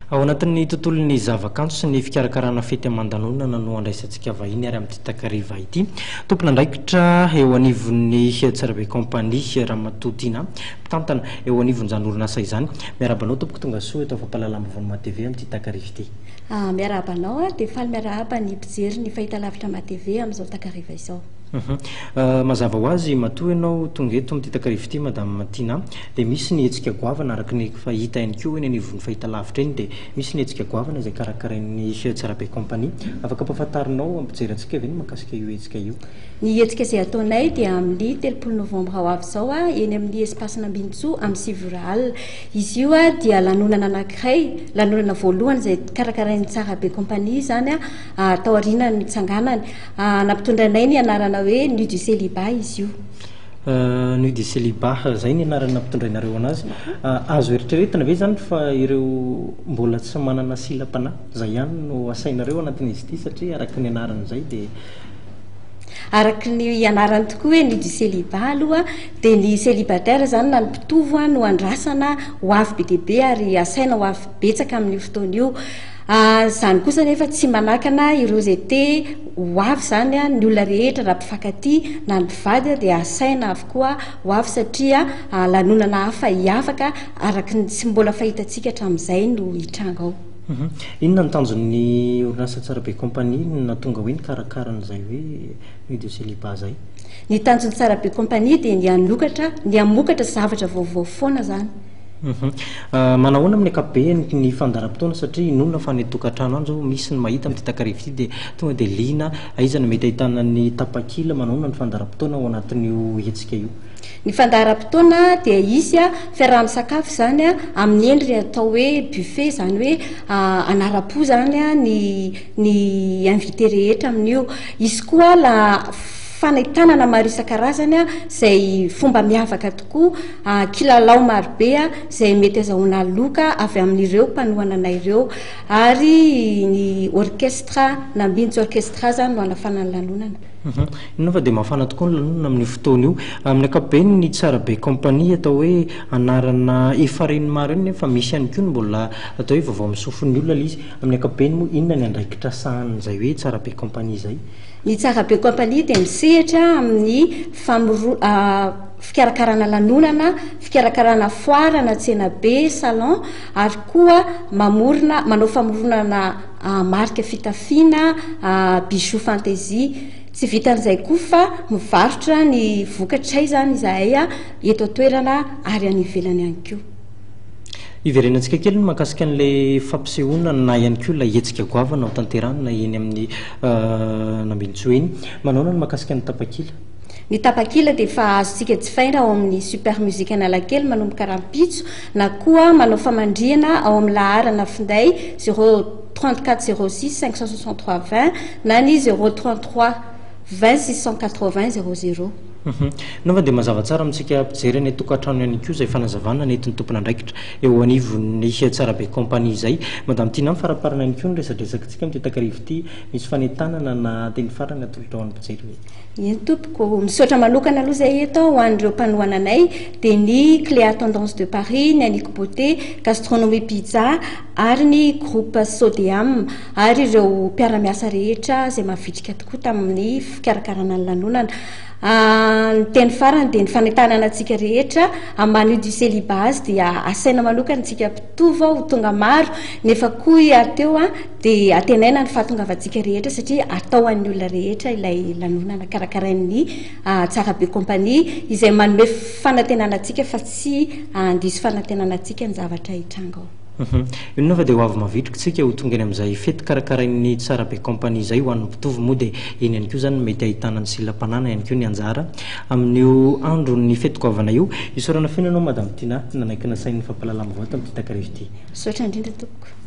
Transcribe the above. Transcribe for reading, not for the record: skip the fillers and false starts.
Ao anatin'ny tontolon'ny zavakanto sy ny fikarakarana fety aman-danonana no andraisantsika vahiny ary amin'ity takariva ity. Tompon'andraikitra eo anivon'ny Tsarabe Company, Ramatoa Tiana, mpitantana eo anivon'izany orinasa izany. Miarahaba anao tompoko, tonga soa eto amin'ny fampahalalam-baovaon'ny MATV amin'ity takariva ity. Miarahaba anao ary dia faly miarahaba ny mpijery ny fahitalavitra MATV amin'izao takariva izao. Mazava ho azy, matoa ianao tonga eto amin'ity takariva ity Madame Tina, dia misy ny hetsika goavana araka ny efa hita ihany koa eny anivon'ny fahitalavitra eny dia misy ny hetsika goavana izay karakarain'ny Tsarabe Company. Afaka ampahafantarinao amin'ny mpijery antsika ve ny mahakasika io hetsika io? Ny hetsika izay ataonay dia amin'ny 30 novambra ho avy izao eny amin'ny Espace Nambinintsoa amin'ny 9 ora alina. Izy io dia lanonana anankiray, lanonana voalohany izay karakarain'ny Tsarabe Company izany taorian'ny nitsanganany. Nampitondrainay ny anarana hoe Nuit du Célibat izy io. Nuit du Célibat, izay ny anarana nampitondrainareo anazy. Azo eritreretina ve izany fa ireo mbola tsy manana silam-panahy, izay ihany no asainareo anatin'izy ity satria araka ny anarany izay dia. Araka ny anarany tokoa hoe Nuit du Célibat aloha dia ny célibataire izany na ny mpitovo no andrasana ho avy be dia be ary asaina ho avy betsaka amin'io fotoana io. Izany kosa anefa tsy manakana ireo izay te ho avy izany, ny olona rehetra na mpifankatia na ny mpivady dia asaina avokoa ho avy satria lanonana hafa hiavaka araka ny tsy mbola fahitantsika hatramin'izay no hitranga ao. Inona no tanjon'ny orinasa Tsarabe Company nahatonga hoe nikarakara an'izay hoe Nuit de Célibat izay? Ny tanjon'ny Tsarabe Company dia ny hanokatra, ny hamokatra zavatra vaovao foana izany. Manahoana amin'ny ankapobeny ny fandaharam-potoana satria inoana fa any an-tokantrano any izao misy ny mahita amin'ity takariva ity dia tonga dia liana aiza no mety ahitana ny tapakila, manahoana ny fandaharam-potoana ao anatin'io hetsika io? Ny fandaharam-potoana dia hisy fiaraha-misakafo izany amin'ny endriny atao hoe buffet izany hoe hanara-po izany ny ny invité rehetra amin'io. Hisy koa la fanentanana maro isan-karazany izay fomba miavaka tokoa, kilalao marobe izay mety azahoana loka avy amin'ireo mpanohana anay ireo ary ny orchestre Nambintsy Orchestra izany no hanafana ny lanonana. Inona fa dia mafana tokoa ny lanonana amin'io fotoana io. Amin'ny ankapobeny ny Tsarabe Company atao hoe anarana efa ren'ny maro eny nefa misy ihany koa ny mbola atao hoe vaovao amin'ny sofin'ny olona ilay izy. Amin'ny ankapobeny moa inona ny andraikitra sahanin'izay hoe Tsarabe Company izay? Ny Tsarabe Company dia misehatra amin'ny fikarakarana lanonana, fikarakarana foire na tsenabe, salon, ary koa mamorona, manao famoronana marika fitafiana, bijoux fantaisie. Tsy vitan'izay koa fa mivarotra ny vokatray izany izahay eto an-toerana ary any ivelany ihany koa. Hiverenantsika kely ny mahakasika an'ilay fampisehoana na ihany koa ilay hetsika goavana ho tanterahina eny amin'ny Nambinintsoa eny. Manahoana ny mahakasika ny tapakila? Ny tapakila dia efa azontsika jifaina ao amin'ny Super Music Analakely manomboka rahampitso na koa manao famandrihana ao amin'ny laharana finday 0 34 06 563 20 na ny 0 33 20 680 00. Nefa dia mazava tsara amintsika mpijery any an-tokantrano ihany koa izay fanazavana nentin'ny tompon'andraikitra eo anivon'ny Tsarabe Company izay. Madame Tina, mifaraparana ihany koa ny resadresakitsika amin'ity takariva ity. Misy fanentanana na teny farany atolotra ho an'ny mpijery ve? Eny tompoko. Misaotra manokana aloha izay eto ho an'ireo mpanohana anay dia ny Cléa Tendance de Paris, ny Annick Beauté, Gastronomie Pizza ary ny Groupe Sodeam ary ireo mpiara-miasa rehetra izay mavitrika tokoa tamin'ny fikarakarana ny lanonana. Ny teny farany dia ny fanentanana antsika rehetra amin'ny maha Nuit du Célibat azy dia asaina manokana isika mpitovo ho tonga maro nefa koa teo Dia antenaina ny fahatongavantsika rehetra satria atao an'ny olona rehetra ilay lanonana karakarain'ny Tsarabe Company izay manome fanantenana antsika fa tsy handiso fanantenana antsika ny zavatra hitranga ao. Inona fa dia ho avy mavitrika isika ho tonga eny amin'izay fety karakarain'ny Tsarabe Company izay ho an'ny mpitovo moa dia eny ihany koa izany no mety ahitana ny silam-panana ihany koa ny anjara amin'io andron'ny fety goavana io. Isaorana feno ianao Madame Tina nanaiky nasain'ny fampahalalam-baovao tamin'ity takariva ity. Misaotra indrindra tompoko.